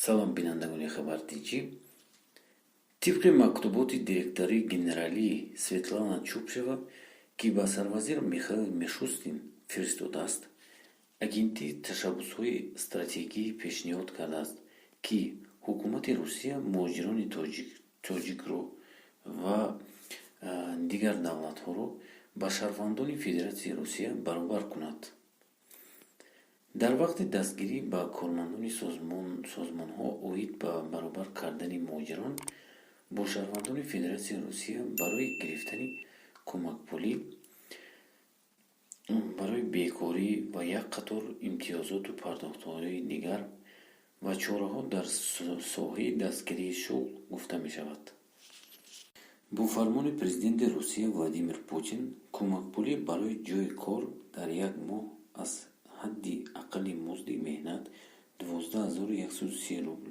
Салом, бинандагони Хабар Тҷ. Тибқи мактуботи директори генералӣ Светлана Чупшева, ки ба сарвазир Михаил Мишустин фиристодааст, агентӣ ташаббусҳои стратегӣ пешниҳод кардааст, ки ҳукумати Русия муҳоҷирони тоҷикро ва дигар давлатҳоро ба шаҳрвандони Федератсияи Русия баробар кунад. Дар вақти дастгирӣ ба кормандони созмонҳо оид ба баробар кардани муҳоҷирон бо шаҳрвандони Федератсияи Русия барои гирифтани кӯмакпулӣ, барои бекорӣ ва як қатор имтиёзоту пардохтҳои дигар ва чораҳо дар соҳаи дастгирии шуғл гуфта мешавад. Бо фармони президенти Русия Владимир Путин кӯмакпулӣ барои ҷойи кор дар як моҳ аз ҳадди аққали музди меҳнат 12 130 рубл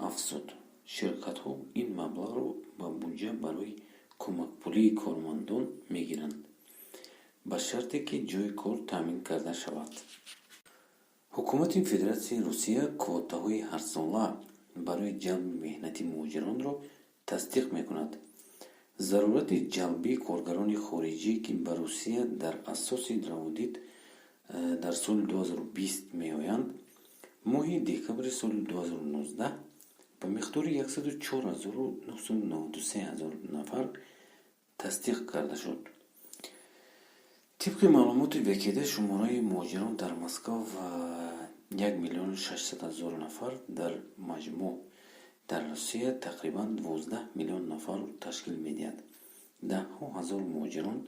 афзуд. Ширкатҳо ин маблағро ба буҷа барои кӯмакпулии кормандон мегиранд, ба шарте ки ҷойи кор таъмин карда шавад. Ҳукумати Федератсияи Русия квотаҳои ҳарсола барои ҷалби меҳнати муҳоҷиронро тасдиқ мекунад. Зарурати ҷалби коргарони хориҷӣ, ки ба Русия дар асоси раводид дар соли 2020 меоянд, моҳи декабри соли 2019 ба миқдори 104 993 ҳазор нафар тасдиқ карда шуд. Тибқи маълумоти ВКД, шумораи муҳоҷирон дар Москав 1 600 000 нафар, дар маҷмӯъ дар Русия тақрибан 12 миллион нафарро ташкил медиҳад. Даҳҳо ҳазор муҳоҷирон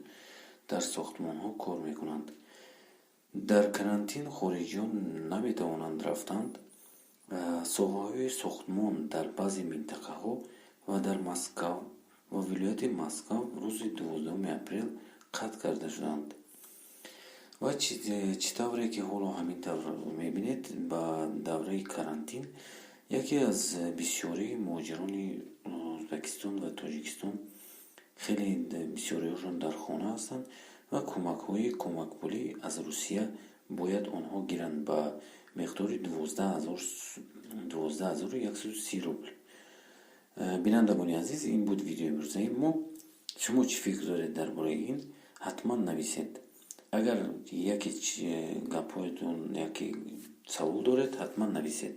дар сохтмонҳо кор мекунанд. Дар карантин хориҷиён наметавонанд рафтанд. Соҳаҳои сохтмон дар баъзе минтақаҳо ва дар Москав ва вилояти Москав рӯзи 12 апрел қатъ карда шуданд. Ва чӣ тавре ки ҳоло ҳамин тавр мебинед, ба давраи карантин яке аз бисёрии муҳоҷирони Ӯзбекистон ва Тоҷикистон, хеле бисёриҳошон дар хона ҳастанд ва кӯмакҳои кӯмакпулӣ аз Русия бояд онҳо гиранд ба миқдори 12 130 рубл. Бинандагони азиз, ин буд видеои имрӯзаи мо. Шумо чӣ фикр доред дар бораи ин, ҳатман нависед. Агар яке гапҳоятон, яке савол доред, ҳатман нависед.